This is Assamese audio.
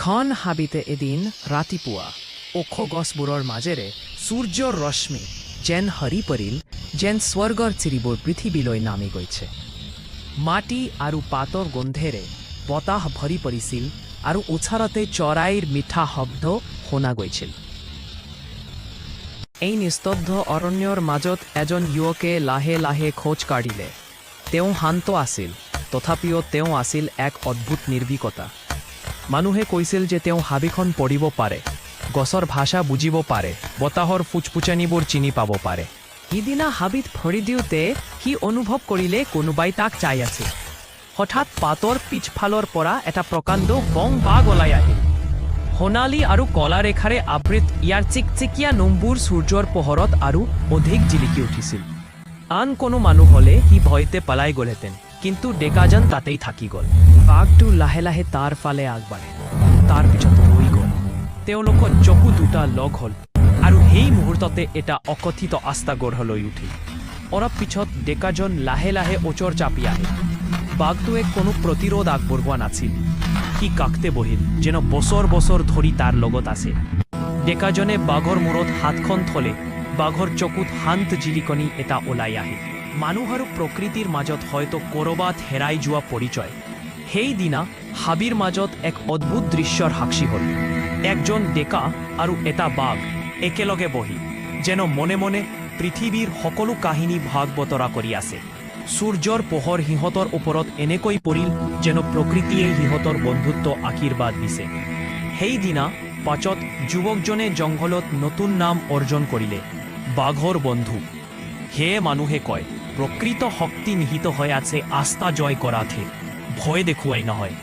ঘন হাবিতে এদিন ৰাতিপুৱা ওখ গছবোৰৰ মাজেৰে সূৰ্যৰ ৰশ্মি যেন সৰি পৰিল, যেন স্বৰ্গৰ চিৰিবোৰ পৃথিৱীলৈ নামি গৈছে। মাটি আৰু পাতৰ গোন্ধেৰে বতাহ ভৰি পৰিছিল আৰু ওচৰতে চৰাইৰ মিঠা শব্দ শুনা গৈছিল। এই নিস্তব্ধ অৰণ্যৰ মাজত এজন যুৱকে লাহে লাহে খোজ কাঢ়িলে। তেওঁ শান্ত আছিল, তথাপিও তেওঁ আছিল এক অদ্ভুত নিৰ্ভীকতা। মানুহে কৈছিল যে তেওঁ হাবিখন পঢ়িব পাৰে, গছৰ ভাষা বুজিব পাৰে, বতাহৰ ফুচফুচনিবোৰ চিনি পাব পাৰে। সিদিনা হাবিত ভৰি দিওঁতে সি অনুভৱ কৰিলে, কোনোবাই তাক চাই আছে। হঠাৎ পাতৰ পিছফালৰ পৰা এটা প্ৰকাণ্ড বং বাঘ ওলাই আহিল। সোণালী আৰু কলা ৰেখাৰে আবৃত ইয়াৰ চিকচিকীয়া নোমবোৰ সূৰ্যৰ পোহৰত আৰু অধিক জিলিকি উঠিছিল। আন কোনো মানুহ হলে সি ভয়তে পলাই গ'লহেঁতেন, কিন্তু ডেকাজন তাতেই থাকি গ'ল। বাঘটো লাহে লাহে তাৰ ফালে আগবাঢ়ে, তাৰ পিছত ৰৈ গ'ল। তেওঁলোকৰ চকু দুটা লগ হ'ল আৰু সেই মুহূৰ্ততে এটা অকথিত আস্থা গঢ় লৈ উঠিল। অলপ পিছত ডেকাজন লাহে লাহে ওচৰ চাপি আহিল। বাঘটোৱে কোনো প্ৰতিৰোধ আগবঢ়োৱা নাছিল। সি কাষতে বহিল, যেন বছৰ বছৰ ধৰি তাৰ লগত আছে। ডেকাজনে বাঘৰ মূৰত হাতখন থলে। বাঘৰ চকুত শান্ত জিলিকনি এটা ওলাই আহিল। মানুহ আৰু প্ৰকৃতিৰ মাজত হয়তো ক'ৰবাত হেৰাই যোৱা পৰিচয় সেইদিনা হাবিৰ মাজত এক অদ্ভুত দৃশ্যৰ সাক্ষী হ'ল। একজন ডেকা আৰু এটা বাঘ একেলগে বহি যেন মনে মনে পৃথিৱীৰ সকলো কাহিনী ভাগ বতৰা কৰি আছে। সূৰ্যৰ পোহৰ সিহঁতৰ ওপৰত এনেকৈ পৰিল, যেন প্ৰকৃতিয়ে সিহঁতৰ বন্ধুত্ব আশীৰ্বাদ দিছে। সেইদিনা পাছত যুৱকজনে জংঘলত নতুন নাম অৰ্জন কৰিলে, বাঘৰ বন্ধু। সেয়ে মানুহে কয়, প্ৰকৃত শক্তি নিহিত হৈ আছে আস্থা জয় কৰাতহে, ভয় দেখুৱাই নহয়।